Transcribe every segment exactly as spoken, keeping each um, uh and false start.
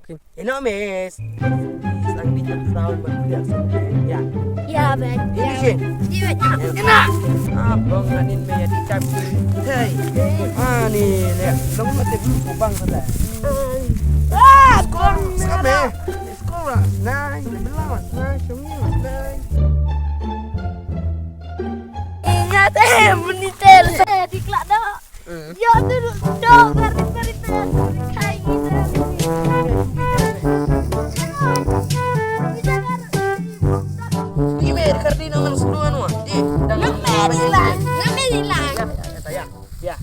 Ino mes. Sang di jam sound berpiak sendiri ya. Ya bet. Ini sih. Iya bet. Ina. Abang nganin me ya di kaki. Hei. Ani le. Long mate bulu kubang sada. Ah, kong. Sabe. Sekolah nai, belah nai, sungi nai. Ingat eh, menitel. Eh, di kelak dah. Yo tu dok garis-garis tu. Kai kita. Di mer kardino ngan seduan wa. Di. Ngambil hilang. Ngambil hilang. Ya, ya, ya, ya. Ya.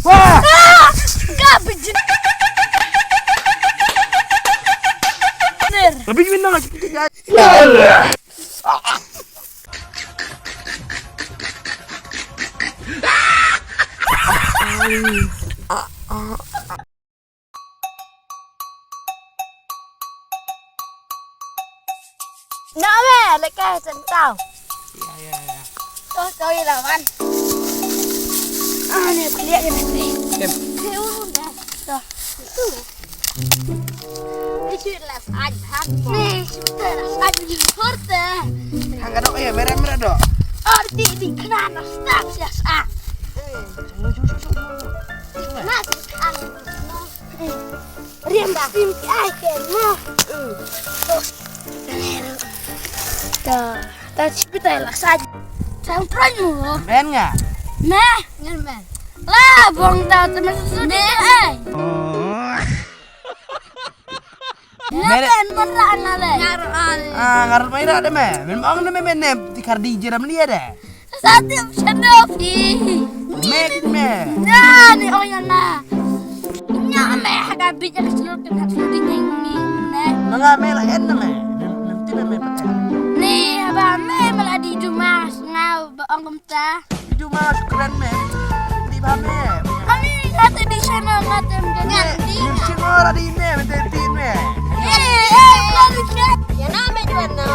Wah! Ka bejin. Bener. Tapi gimana lagi? Name, leka sentau. Ya, ya, ya. Oh, sorry lawan. Ah, ni aku lihat dia nanti. Dem. Dia urun dah. Dah. Itu. Itu lah saja. Ni, sudah lah saja. Horta. Hangga dok ya, merah-merah dok. Oh, di di kena stop ya sa. Eh, jom, jom, jom, jom. Mas, ang. Riam sim ai ken mo. Ta ta chipitai la sa. Sang pran mo. Ben nga. Me. Ngan me. La bong ta te me su ne ai. Ngan ben mon la na le. Ngar ai. Ah, ngar mai ra de me. Men ong de me me ne ti kar di jeram lia de. Sa tip channel phi. Mek me. Nya ni ong ïa nga. Nya me ha ka bit ïa ka channel kan ha channel ding ing ni me. Ma nga me la en na me. Mem mem tip me pat en. Ni haba me me la di du mas nga ba ong kumta. Di du mas kren me. Di ba me. Kami nga te di channel nga te me. Nya di. Mem channel la di me me te tip me. Eh eh. Ïa na me juan na.